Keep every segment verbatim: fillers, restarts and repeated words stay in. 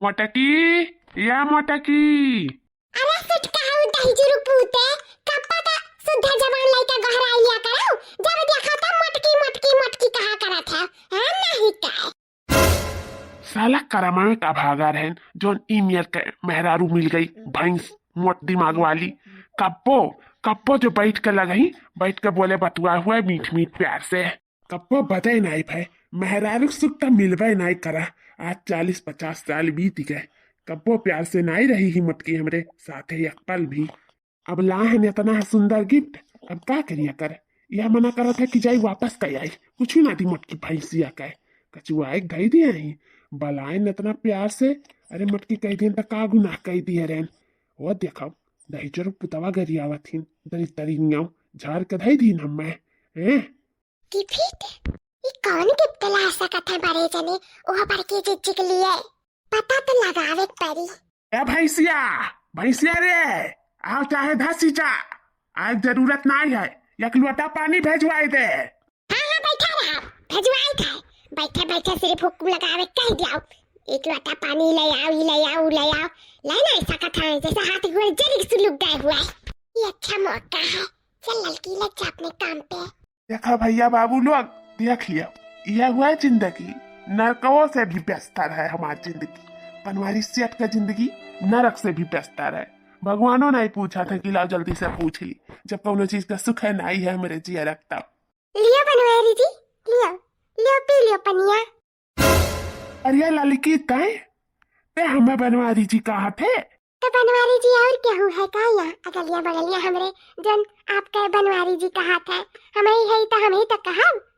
मोटकी, या मोटकी। अरे सेठ, कहाँ उ दही जुरुक पूते? कब पता शुद्ध जवान लइका गहराई लिया करौ, जब देखा त मोटकी, मोटकी, मोटकी कहा करत है। हाँ, नहीं काय। साला करमवे का भागा रहन, जौन ई मेर के मेहरारू मिल गई, भैंस, मोट दिमाग वाली। कब्बो, कब्बो जो बैठ के लगही, बैठ के बोले बतुआ हुआ मीठ मीठ प्यार से। कब्बो बदे नाई भय, मेहरारू सुख त मिलबे नाई करा। आज चालीस पचास साल बीत गए, कब्बो प्यार से नाई रही ही मोटकी हमरे साथे एक पल भी। अब लाहन इतना सुंदर गिफ्ट, अब का करिया कर? यह मना करत है कि जाई वापस कई आई, कुछ ना दी मोटकी भैंसिया के। कचुआ एक धई दिया ही, बलायन इतना प्यार से। अरे मोटकी कह दियन त का गुनाह कह दिए रहन। वो देखो, दहिजर पुतवा गरियावत हिन, दरी तरी नियाव, झाड़ के धई दीन हम्मे। हैं? गिफ्ट? ई कौन गिफ्ट ला सकत है बड़े जने, ओह बड़की जिज्जी के लिए? पता तो लगावे के पड़ी। ए भैंसिया, भैंसिया रे, आओ चाहे धसी जा, आज जरूरत नाई है, एक लोटा पानी भेजवाई दे। हाँ, हाँ, बैठा रहा, भेजवाई दे। बैठे बैठे सिर्फ हुक्म लगावे कह दिया, एक लोटा पानी ले आओ, ई ले आओ, ऊ ले आओ। ले ना ऐसा कथा है जैसे हाथ गोड़ जरी सुलुक गए हुआ है। ये अच्छा मौका है, चल ललकी, लग जा अपने काम पे। देखा भैया बाबू लोग, देख लिया, यह हुआ जिंदगी, नरकवो से भी बेहतर है हमार जिंदगी। बनवारी सेठ का जिंदगी नरक से भी बेहतर है। भगवानो नहीं पूछा था कि लाओ जल्दी से पूछ ली, जब कौनो चीज का सुख है नहीं है मेरे जिया रखता। लियो बनवारी जी, लियो, लियो पी लियो पनिया। अरे ललकी तय, ते हमें बनवारी जी कहा थे? तो बनवारी जी और केहू है का यहाँ? अगलिया बगलिया हमरे जन आपके बनवारी जी कहा थे, हम ही है तो हम ही तो कहब।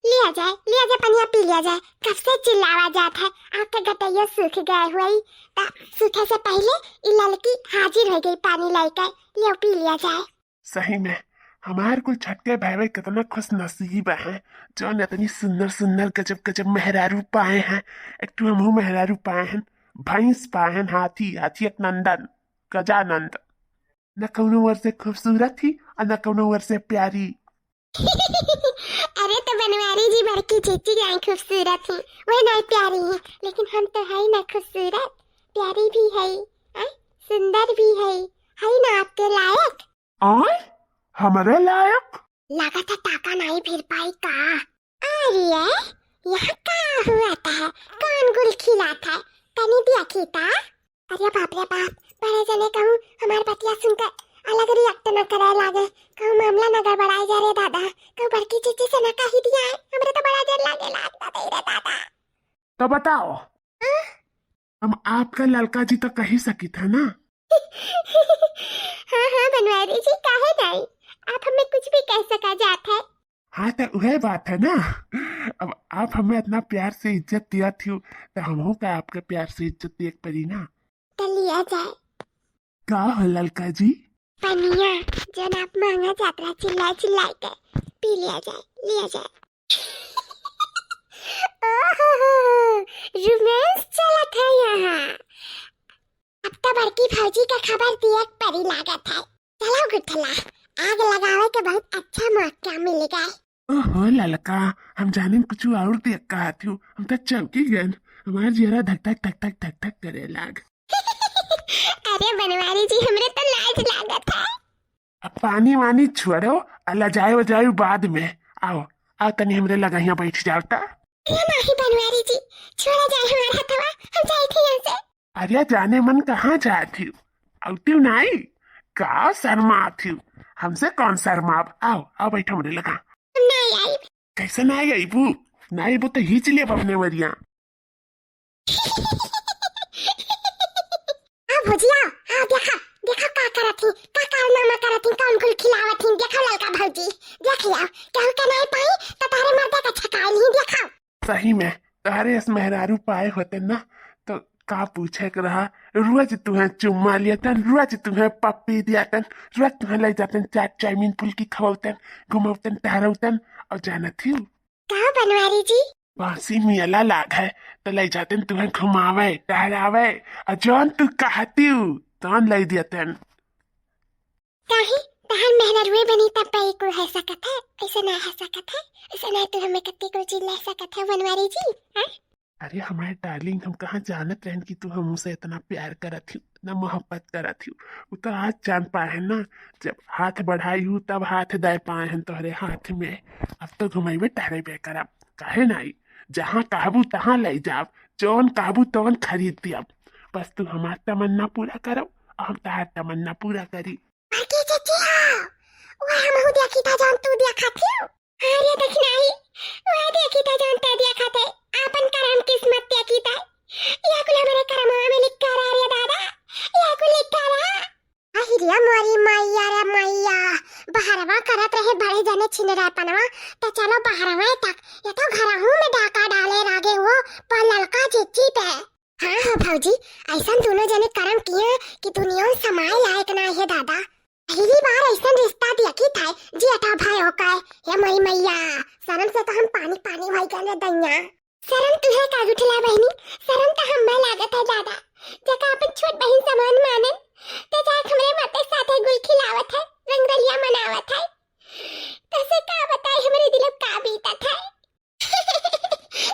लिया जाए, लिया जाए, पनिया पी लिया जाए। कब से चिल्लावा जात है, आपके गटैया सूख गए हुई, त सूखे से पहले ई ललकी हाजिर हो गई पानी लेके, लियो पी लिया जाए। सही में, हमार कुल छटके भाई कितना खुश नसीब है, जौन इतनी सुंदर सुंदर गजब गजब मेहरारू पाए हैं। एक ठो हमहू मेहरारू पाए हैं, भैंस पाए हैं, हाथी, हाथी एक नंदन, गजानंद। न कौनो ओर से खूबसूरत ही और न कौनो ओर से प्यारी। अरे तो बनवारी जी बड़की चीची गाय खूबसूरत ही, वह नहीं प्यारी ही, लेकिन हम तो है ही ना खूबसूरत, प्यारी भी है, आय, सुंदर भी है, है ना आपके लायक। आय, हमरे लायक? लागत है टाका नहीं फिर पाई का? अरे, यहाँ का हुआ था? कौन गुल खिलाता है? तनी देखी ता। अरे बाप रे बाप, बड़े जने कहूँ हमार बतिया सुनकर अलग react न करे लागे, कहूँ मामला न गड़बड़ाए जा रे दादा, कहूँ बड़की चीची से न कही दिया है, हमरे तो बड़ा डर लागे लाग दादा रे दादा। तो बताओ, हाँ? हम आपका ललका जी तो कही सकित है ना? हाँ, हाँ, बनवारी जी, काहे नहीं? आप हमें कुछ भी कह सका जात है। हाँ, तो वह बात है ना, अब आप हमें इतना प्यार से इज्जत दिया थी, तो हमहू का आपके प्यार से इज्जत दिए के पड़ी ना। तो लिया जाए। का हो ललका जी? पनिया, जौन आप मांगा जात रहा, चिल्ला चिल्ला के, पी लिया जाए, लिया जाए। ओहो, romance चलत है यहाँ। अब तो बड़की भौजी का खबर दिए के परी लागत है। चलो गुठला, आग लगावे के बहुत अच्छा मौका मिल गए। ओहो ललका, हम जाने कुछ और देख कहा थी, हम तो चौंकी गए। हमार जियरा धक धक धक धक धक धक करे लाग। अरे बनवारी जी, हमरे तो लाज लागत है। अब पानी वानी छोड़ो, आ लजाए वजाए बाद में। आओ, आओ तनी हमरे लगा यहाँ बैठ जाओ ता। अरे नाही बनवारी जी, छोड़ा जाए हमार हथवा, हम जाए थे यहाँ से। अरे जाने मन कहाँ जाए थी? औती नाई? का शर्मा थी? हमसे कौन शर्माब? आओ, आओ बैठो हमरे लगा। हम नाई आई। कैसे नाई अइबू? नाई अइबू तो हीच लेब अपने वरिया। आ भुजिया, आ देखा, देखा का करत ही, का कारनामा करत ही, कौन कुल खिलावत ही, देखा ललका भौजी, देख लिया, केहू के नहीं पाई तो तारे मर्दे का छकाई नहीं, देखा। सही में, तारे इस मेहरारू पाए होते ना, तो का पूछे के रहा, रोज तुहें चुम्मा लियतन, रोज तुहें पप्पी दियतन, रोज तुहें ले जातन चाट चाउमीन फुल्की खवतन, घुमौतन टहरौतन, और जानत ही का बनवारी जी? बासी मियला लाग है, तो ले जातन तुहें घुमावे, टहरावे, और जौन तू कहती हूँ, तौन ले दियतन। काहे? तहार मेहनरुए बनी तब पे कुल है सकत है, ऐसे ना है सकत है, ऐसे ना तू हमें कत्ती कुल चीज ले सकत है बनवारी जी, हैं? अरे हमारे डार्लिंग, हम कहाँ जानत रहन कि तू हमसे इतना प्यार करत ही, इतना मोहब्बत करत ही। उ तो आज जान पाए हैं ना, जब हाथ बढ़ाई हूँ तब हाथ दे पाए हैं तोहरे हाथ में। अब तो घुमाइबे टहरेबे करब, काहे नाई? जहाँ कहबू तहाँ ले जाब, जौन कहबू तौन खरीद दियब। बस तू हमार तमन्ना पूरा करब, हम तहार तमन्ना पूरा करी। बाकी जिज्जी हो, वह हमहू देखी था जौन तू देखा थी। अरे देखी नाई, वह देखी था जौन तै देखा थे। आपन करम किस्मत देखी था। यह कुल हमरे करमवा में लिखा रहा रे दादा, यह कुल लिखा रहा। अहि रे मोरी मैया रे मैया, बहरवा करत रहे बड़े जने छिनरापनवा, त चलो बहरवा तक, ये तो घरहू में डाका डाले लागे हो, पर ललका जिज्जी पे। हाँ हो भौजी, ऐसन दुनो जने करम किए कि दुनिया में समाए लायक ना है दादा। पहली बार ऐसन रिश्ता देखी था, जी अठा भाई हो का, हे मोरी मैया, शर्म से तो हम पानी पानी भई गए रे दैया। शर्म तुहे का गुठला बहिनी, शर्म त हम्मे लागत है दादा। जेका अपन छोट बहिन समान मानन, ते जाए हमरे माते साथे गुल खिलावत है, रंगरलिया मनावत है। तसे का बताई हमरे दिल का बीतत है।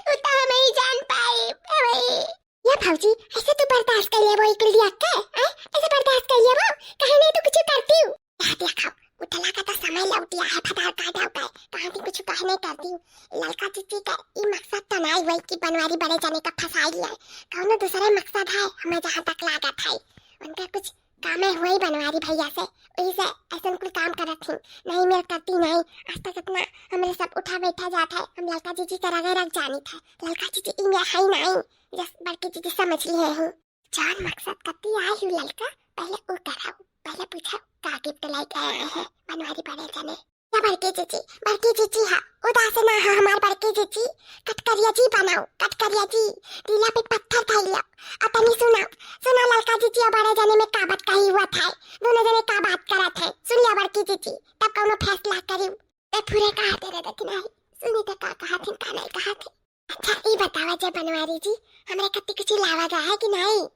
उ त हम ही जान पाई, भाई। ये भौजी, ऐसे तू बर्दाश्त कर लेबो ई कुल दिया के, हैं? ऐसे बर्दाश्त कर लेबो? कहे नहीं तो कुछ करती हूँ। या देखो, उठला का तो समय लौटिया है, फटार काटा का है। कहाँ थी कुछ कहने करती हूँ। ललका जिज्जी का ई मकसद तो नाई हुई कि बनवारी बड़े जने का फंसाई लिया। कौनो दूसरे मकसद है, हमें जहाँ तक लागत है। उनका कुछ कामे हुई बनवारी भैया से, वही से ऐसन कुल काम करत थी। नहीं मेर करती नहीं, आज तक इतना हमरे सब उठा बैठा जात है। हम ललका जिज्जी का रगे रग जानी था। ललका जिज्जी ई में है नहीं, जस बड़की जिज्जी समझ ली है हूँ। जान मकसद कत्ती आई हूँ ललका, पहले उ कराओ, पहले पूछो का गिफ्ट लेके आए हैं बनवारी बड़े जने। या बड़की जिज्जी, बड़की जिज्जी हा, उदास ना हा हमार बड़की जिज्जी, कटकरिया जी बनाओ, कटकरिया जी, दिला पे पत्थर धइलिया। अतनी सुना, सुना ललका जिज्जी और बड़े जने में का बात कही हुआ था, दोनों जने का बात करा था, सुन लिया बड़की जिज्जी, तब कौनो फैसला करी। ए फुरे कहा तेरे देखी नहीं, सुनी तो का कहा थी, का नहीं कहा थी। अच्छा, ई बतावा जे बनवारी जी, हमरे कत्ती कुछ लावा गा है कि नहीं?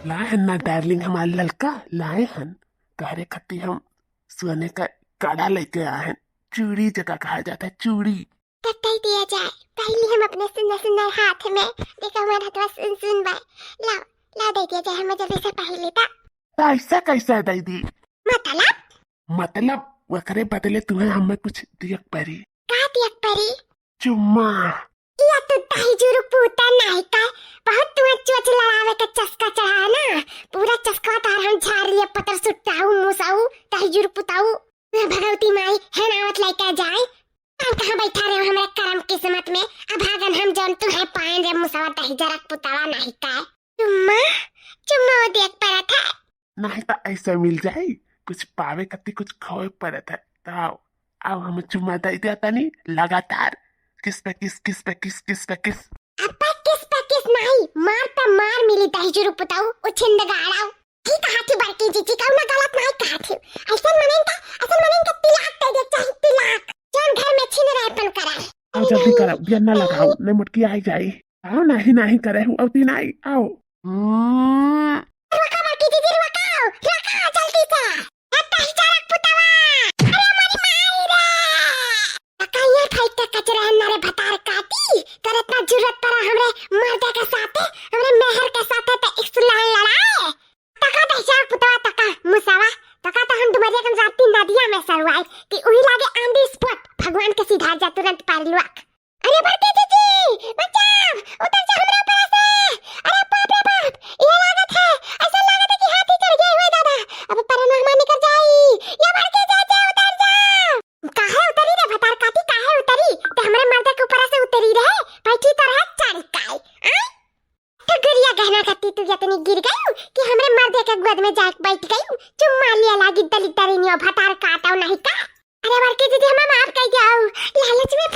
लाए हन ना डार्लिंग, हमार ललका, लाए हन। तोहरे कत्ती हम सोने का कड़ा लेके आए हन, चूड़ी जेका कहा जाता है, चूड़ी। कत्ती दिया जाए, पहले हम अपने सुंदर सुंदर हाथ में, देखो हमार हथवा सुन सुन बा, लाओ, लाओ दे दिया जाए हमें जल्दी से पहले ता। पैसा कैसा दे दी? मतलब? मतलब, ओकरे बदले तुम्हें हमें कुछ दियक परी। का दियक परी? चुम्मा। या तो दहिजुरु पूता नाई का, बहुत तुम्हें चोच लड़ावे का चस्का चढ़ा है ना, पूरा चस्का तार हम झाड़ लिए, पतर सुट्टाऊ, मुसाऊ, दहिजुरु पुताऊ। मैं भगवती माई है नावत लेके जाए। हम कहाँ बैठा रहे हो हमारे करम किस्मत में, अभागन हम जौन तुम्हें पाएन रे मुसावा दहिजरक पुतावा नाई का। चुम्मा, चुम्मा वो देख पड़ा था। नहीं तो ऐसे मिल जाई, कुछ पावे कत्ती कुछ खोए पड़त है। तो आओ, आओ हम चुम्मा दे दिया तनी लगातार, किस पे किस, किस पे किस, किस पे किस। अब्बा किस पे किस नहीं, मार पे मार मिली दहिजुरु पुताऊ, उछिंद गाड़ाऊ। ठीक कहा थी बड़की जीजी, कौनो गलत नहीं कहा थी। ऐसन मनन का, ऐसन मनन का तिलाक दे दे, चाहे तिलाक। जौन घर में छिनरापन करा है। आओ जल्दी करा, बियन्ना लगाओ, नहीं मोटकी आई जाई। आओ, नहीं, नहीं करे हूँ, अवती नहीं, आओ। हम्म। रुका बड़की दीदी, रुका, रुका जल्दी से। हत्ता ही चारक पुतवा। अरे हमारी माई रे। तका ये फाइट का कचरा है ना रे भतार काटी। कर इतना जरूरत पड़ा हमरे मर्दे के साथे, हमरे मेहर के साथे ते इक्सुलान लड़ाए। तका दहिजरक पुतवा तका, मुसावा, तका तो हम डुमरिया के राती नदिया में सरवाई कि उही लागे on the spot भगवान के सिधार जा तुरंत पार लुआक। अरे बड़की जीजी, बचाओ, उतर जा हमरा ऊपर से। अरे बाप रे बाप, ये लागत है, ऐसा लागत है कि हाथी चढ़ गया हुआ दादा। अब परनवा हमार निकल जाई। या बड़की जीजी, उतर जा। काहे उतरी रे भतार काटी, काहे उतरी? ते हमरे मर्दे के ऊपर से उतरी रहे, बैठी तो रह चारी काई। आय? तो गुरिया गहना खाती तू इतनी गिर गई कि हमरे मर्दे के गोद में जाके बैठ गई। चुम्मा लिया लागी दलिद्दरिनियो भतार काटो नहीं का। अरे बड़की दीदी, हमें माफ कर जाओ, लालच में